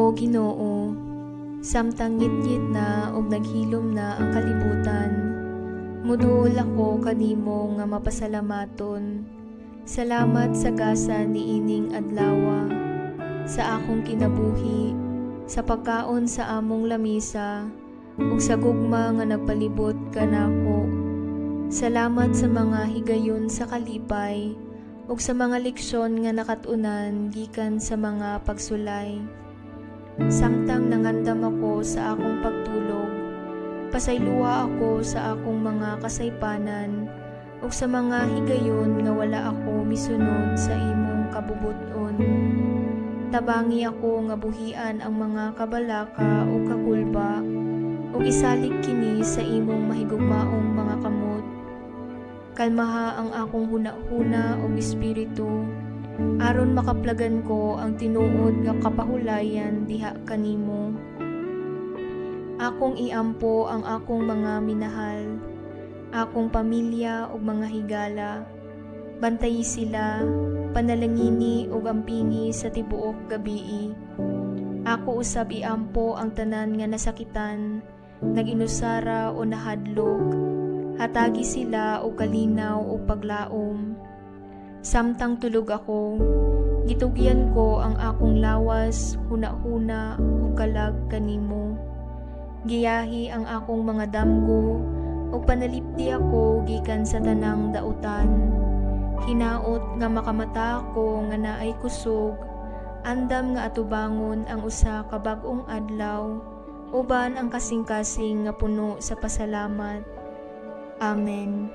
O Ginoo, samtang ngitngit na ug naghilom na ang kalibutan, muduol ako kanimo nga mapasalamaton. Salamat sa gasa niining adlawa, sa akong kinabuhi, sa pagkaon sa among lamisa, ug sa gugma nga nagpalibot kanako. Salamat sa mga higayon sa kalipay ug sa mga leksyon nga nakat-unan gikan sa mga pagsulay. Samtang nangandam ako sa akong pagtulog, pasayloa ako sa akong mga kasaypanan ug sa mga higayon nga wala ako misunod sa imong kabubut-on. Tabangi ako nga buhian ang mga kabalaka ug kakulba ug isalig kini sa imong mahigugmaong mga kamot. Kalmaha ang akong hunahuna ug espiritu aron makaplagan ko ang tinuod nga kapahulayan diha kanimo. Akong iampo ang akong mga minahal, akong pamilya ug mga higala. Bantayi sila, panalangini ug ampingi sa tibuok gabii. Ako usab iampo ang tanan nga nasakitan, nag-inusara o nahadlok. Hatagi sila og kalinaw ug paglaom. Samtang tulog ako, gitugyan ko ang akong lawas, hunahuna ug kalag kanimo. Giyahi ang akong mga damgo ug panalipdi ako gikan sa tanang dautan. Hinaot nga makamata ako nga naay kusog, andam nga atubangon ang usa ka bag-ong adlaw, uban ang kasing-kasing nga puno sa pasalamat. Amen.